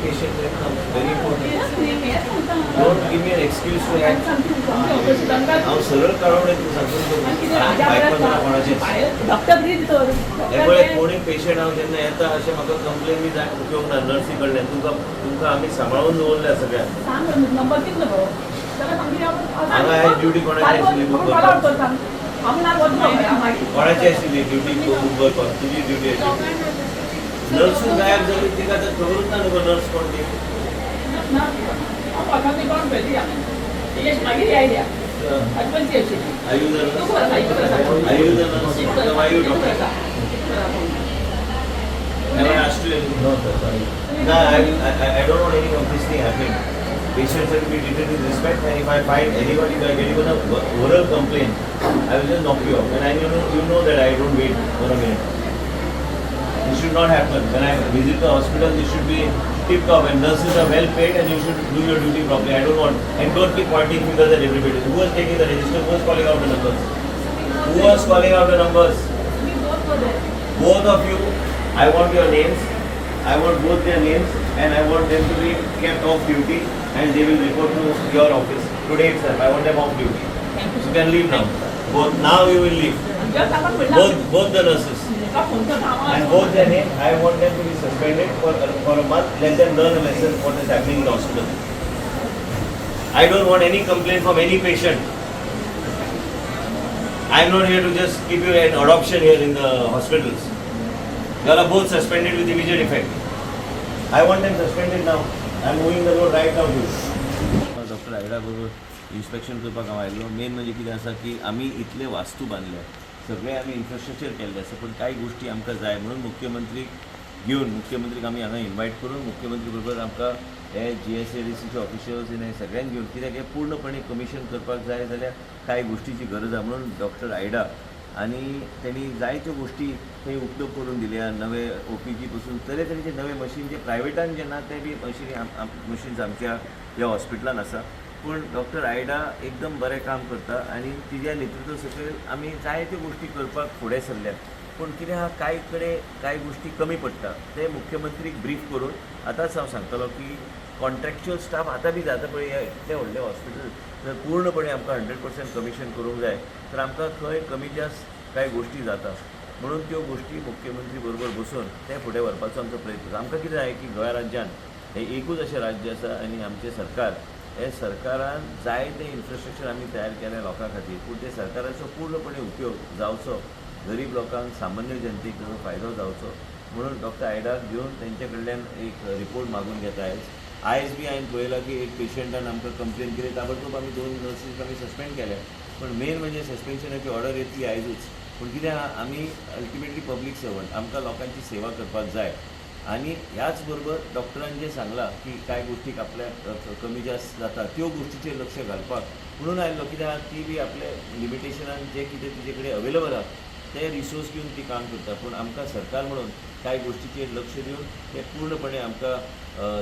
Patient very important. Don't give me an excuse to act. हांव सरळ काडून सांगून आयकपाक ना कोणाचेंच. डॉक्टर हे पळय, कोणूय पेशंट हांव जेन्ना येता, अशें म्हाका कंप्लेन बी जाय उपयोग ना नर्सी कडल्यान. तुमकां तुमकां आमी सांबाळून दवरल्या सगळ्यांक. सांग नंबर कितलो गो? हांगा आयज ड्युटी कोणाची आशिल्ली book करपाक? कोणाची आशिल्ली ड्युटी बुक करपाक? तुजी ड्युटी आशिल्ली. नर्सूच गायब जाली, तिका आतां खबरूच ना न्हू नर्स कोण ती. मागीर आयल्या पंची आशिल्ली. Are you the nurse? Are you the nurse? Why you doctor? Have I asked you anything? No, sir, sorry. No, I don't want any of this thing happening. Patients have to be treated with respect, and if I find anybody by getting a oral complaint, I will just knock you off. And I you know that I don't wait for a minute. This should not happen. When I visit the hospital, this should be tip top, and nurses are well paid, and you should do your duty properly. I don't want, and don't keep pointing fingers at everybody. Who was taking the register? Who was calling out the numbers? Who was calling out the numbers? Both of you, I want your names. I want both their names and I want them to be kept off duty and they will report to your office today itself. I want them off duty. You can leave now. Both now you will leave. Both the nurses. And both their names, I want them to be suspended for a month. Let them learn a lesson what is happening in the hospital. I don't want any complaint from any patient. I am not here to just give you an adoption here in the hospitals. You are both suspended with immediate effect. I want them suspended now. I am moving the load right now to you. Doctor Ida बरोबर inspection करपाक हांव आयिल्लो. Main म्हणजे कितें आसा की आमी इतले वास्तू बांदले, सगळे आमी इन्फ्रास्ट्रक्चर केल्लें आसा, पूण कांय गोश्टी आमकां जाय म्हणून मुख्यमंत्री घेवन, मुख्यमंत्रीक आमी हांगा इन्वायट करून, मुख्यमंत्री बरोबर आमकां हे जीएसआयडीसीचे ऑफिशियल्स आनी हे सगळ्यांक घेवन, कित्याक हे पूर्णपणे कमिशन करपाक जाय जाल्यार कांय गोश्टीची गरज आसा म्हणून डॉक्टर आयडा आनी तेणी जायत्यो गोश्टी थंय उपलब्ध करून दिल्या. नवे ओपीजी पासून तरेतरेचे नवे मशीन जे प्रायवेटान जे ना ते बी मशिनी मशीन्स आमच्या ह्या हॉस्पिटलान आसा. पूण डॉक्टर आयडा एकदम बरें काम करता आनी तिज्या नेतृत्व सकयल आमी जायत्यो गोश्टी करपाक फुडें सरल्यात. पूण कितें आहा, कांय कडेन कांय गोश्टी कमी पडटा. ते मुख्यमंत्रीक ब्रीफ करून आतांच हांव सांगतलो की कॉन्ट्रॅक्च्युअल स्टाफ आतां बी जाता पळय, हें इतलें व्हडलें हॉस्पिटल जर पूर्णपणे आमकां 100% कमिशन करूंक जाय तर आमकां खंय कमी जास्त कांय गोश्टी जाता म्हणून त्यो गोश्टी मुख्यमंत्री बरोबर बसून ते फुडें व्हरपाचो आमचो प्रयत्न आसा. आमकां कितें जाय की गोंया राज्यान हें एकूच अशें राज्य आसा आनी आमचें सरकार, हे सरकारान जाय तें इन्फ्रास्ट्रक्चर आमी तयार केलें लोकां खातीर, पूण ते सरकाराचो पूर्णपणे उपयोग जावचो, गरीब लोकांक, सामान्य जनतेक ताजो फायदो जावचो म्हणून डॉक्टर आयडाक घेवन तेंचे कडल्यान एक रिपोर्ट मागून घेता. आयज आयज बी हांवें पळयलां की एक पेशंटान आमकां कंप्लेन केली, ताबडतोब आमी दोन नर्सींक आमी सस्पेंड केल्या. पूण मेन म्हणजे सस्पेन्शनाची ऑर्डर येतली आयजूच. पूण कितें आहा, आमी अल्टिमेटली पब्लीक सर्वंट, आमकां लोकांची सेवा करपाक जाय. आनी ह्याच बरोबर डॉक्टरान जें सांगलां की कांय गोश्टीक आपल्याक कमी जास्त जाता, त्यो गोश्टीचेर लक्ष घालपाक म्हणून आयल्लो. कित्याक ती बी आपले लिमिटेशनान जे कितें तिजे कडेन अवेलेबल आहा ते रिसोर्स घेवन ती काम करता. पूण आमकां सरकार म्हणून कांय गोश्टीचेर लक्ष दिवन ते पूर्णपणे आमकां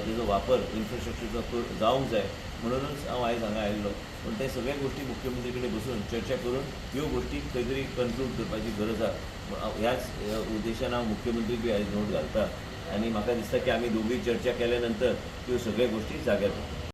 तेजो वापर इन्फ्रास्ट्रक्चरचो जावंक जाय म्हणूनच हांव आयज हांगा आयिल्लो. पूण ते सगळ्या गोश्टी मुख्यमंत्री कडेन बसून चर्चा करून ह्यो गोश्टी खंय तरी कन्क्लूड करपाची गरज आहा. ह्याच उद्देशान हांव मुख्यमंत्रीक बी आयज नोट घालता आनी म्हाका दिसता की आमी दोगूय चर्चा केल्या नंतर त्यो सगळ्यो गोश्टी जाग्यार पडटल्यो.